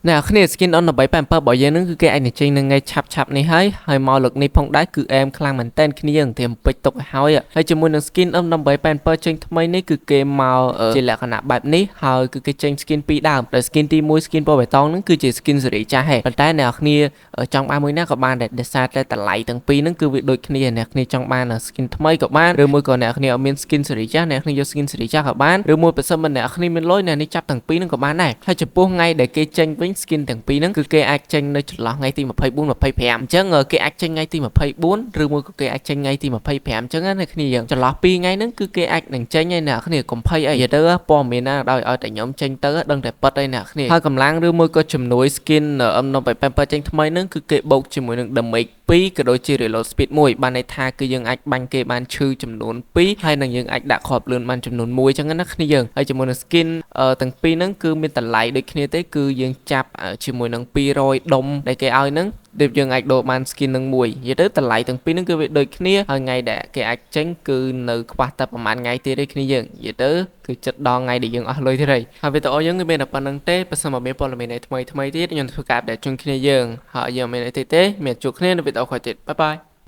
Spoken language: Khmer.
អ្នកគ្នា skin M1887 របស់យើងនឹងគឺគេអាចនឹងចេញនៅថ្ងៃឆាប់ឆាប់នេះហើយហើយមកលើកនេះផងដែរគឺអែមខ្លាំងមែនតែនគ្នាយើងត្រៀមពេជ្រទុកឲ្យហើយហើយជាមួយនឹង skin M1887 ចេញថ្មីនេះគឺគេមកជាលក្ខណៈបែបនេះហើយគឺគេចេញ skin ពីរដើមដែល skin ទី1 skin ពណ៌បៃតងហ្នឹងគឺជា skin សេរីចាស់ហេប៉ុន្តែអ្នកគ្នាចង់បានមួយណាក៏បានដែរដោយសារតែតម្លៃទាំងពីរហ្នឹងគឺវាដូចគ្នាអ្នកគ្នាចង់បាន skin ថ្មីក៏បានឬមួយក៏អ្នកគ្នាអត់មាន skin សេរីចាស់អ្នកគ្នាយក skin សេរីចាស់ក៏បានឬមួយបើសិនបើអ្នកគ្នាមានលុយអ្នកនេះចាប់ទាំងពីរហ្នឹងក៏បានដែរហើយចំពោះថ្ងៃដែលគេចេញវិញ skin ទាំងពីរហ្នឹងគឺគេអាចចេញនៅចន្លោះថ្ងៃទី24 25អញ្ចឹងគេអាចចេញថ្ងៃទី24ឬមួយក៏គេអាចចេញថ្ងៃទី25អញ្ចឹងណាអ្នកគ្នាយើងចន្លោះ2ថ្ងៃហ្នឹងគឺគេអាចនឹងចេញហើយអ្នកគ្នាកុំភ័យអីនិយាយទៅព័ត៌មានណាដោយឲ្យតែខ្ញុំចេញទៅដឹងតែប៉ិតហើយអ្នកគ្នាហើយកម្លាំងឬមួយក៏ជំនួយ skin M1887 ចេញថ្មីហ្នឹងគឺគេបូកជាមួយនឹង damage 2ក៏ដូចជា reload speed 1បានន័យថាគឺយើងអាចបាញ់គេបានឈឺចំនួន2ហើយនឹងយើងអាចដាក់គ្រាប់លឿនបានចំនួន1អញ្ចឹងណាគ្នាយើងហើយជាមួយនឹង skin ទាំងពីរហ្នឹងគឺមានតម្លៃដូចគ្នាទេគឺយើងចាប់ជាមួយនឹង200ដុំដែលគេឲ្យហ្នឹងដូចយើងអាចដូរបាន skin នឹងមួយនិយាយទៅតម្លៃទាំងពីរហ្នឹងគឺវាដូចគ្នាហើយថ្ងៃដែលគេអាចចេញគឺនៅខ្វះតែប្រហែលថ្ងៃទៀតទេគ្នាយើងនិយាយទៅគឺចិត្តដល់ថ្ងៃដែលយើងអស់លុយទៀតហើយហើយវីដេអូយើងគឺមានតែប៉ុណ្្នឹងទេបើសិនមកមានព័ត៌មានថ្មីថ្មីទៀតខ្ញុំធ្វើការ update ជូនគ្នាយើងហើយយើងមានអីទៀតទេមានជួបគ្នានៅវីដេអូក្រោយទៀត bye bye.